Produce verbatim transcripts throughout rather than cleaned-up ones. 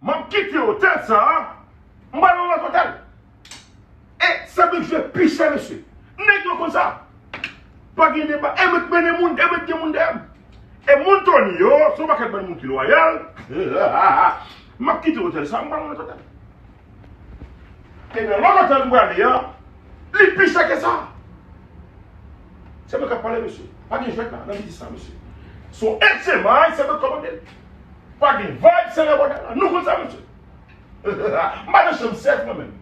M ap kite otèl sa a, m pral nan lòt otèl. E sa vle jwe pi chè, mesye. Nèg yo konn sa. Pa gen deba. E mèt mennen moun, e mèt gen moun dèyè m. E moun Tony yo, se yon pakèt bann moun ki lwayal. M ap kite otèl sa, m pral nan lòt otèl. E nan lòt otèl m prale a, li pi chè ke sa. Se mwen k ap pale, mesye. Pa gen jwèt la, nan biznis la, mesye. Se yon H M I, se mwen k kòmande l. Pa gen vibe, se nan bòdèl la. Nou konn sa, mesye. M pa nan chanm sèz, mwen menm.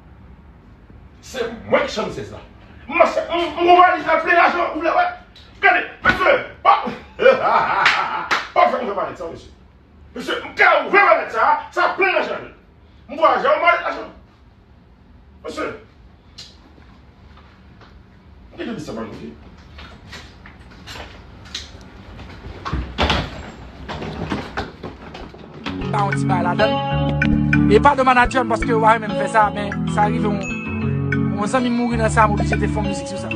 Se mwen ki chanm sèz la. M mache, m, m gon valiz la plen lajan, ou vle wè? Gade, mesye, pa, pa fè m fè malèt sa, mesye. Mesye, m ka ouvè malèt sa, sa plen lajan. M vwayaje, yon malèt lajan. Mesye, m kite misye ban nou, wi. Pa yon ti bagay ladan. E padon manadjè m paske w pa renmen m fè sa, men sa rive yon, yon zanmi m mouri nan sa, m oblije te fè yon mizik sou sa.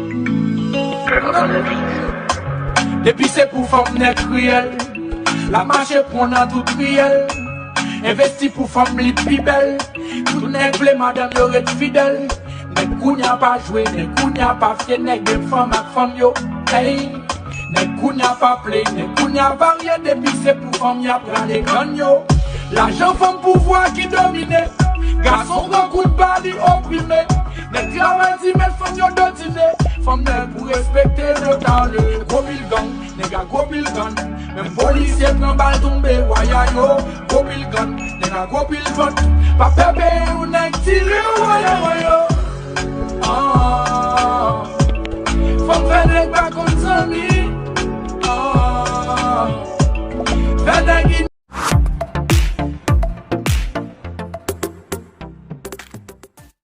Depi se pou fanm nèg riyèl, l ap mache pran nan tout riyèl. Envesti pou fanm li pi bèl. Tout nèg vle madanm yo ret fidèl. Nèg kounye a pa jwe, nèg kounye a pa fye, nèg gen fanm ak fanm yo. Ey, nèg kounye a pa play, nèg kounye a varye, depi se pou fanm y ap rale grann yo. Lajan, fanm, pouvwa ki domine. Gason pran kout ba, li oprime. Nèg travay di mèt fanm yo dotine. Fanm nèg pou respekte, no tale. Gwo pil gang, nèg a gwo pil grann. Menm polisye pran bal tonbe, waya yo. Gwo pil grann, nèg a gwo pil vant. Pa pè peye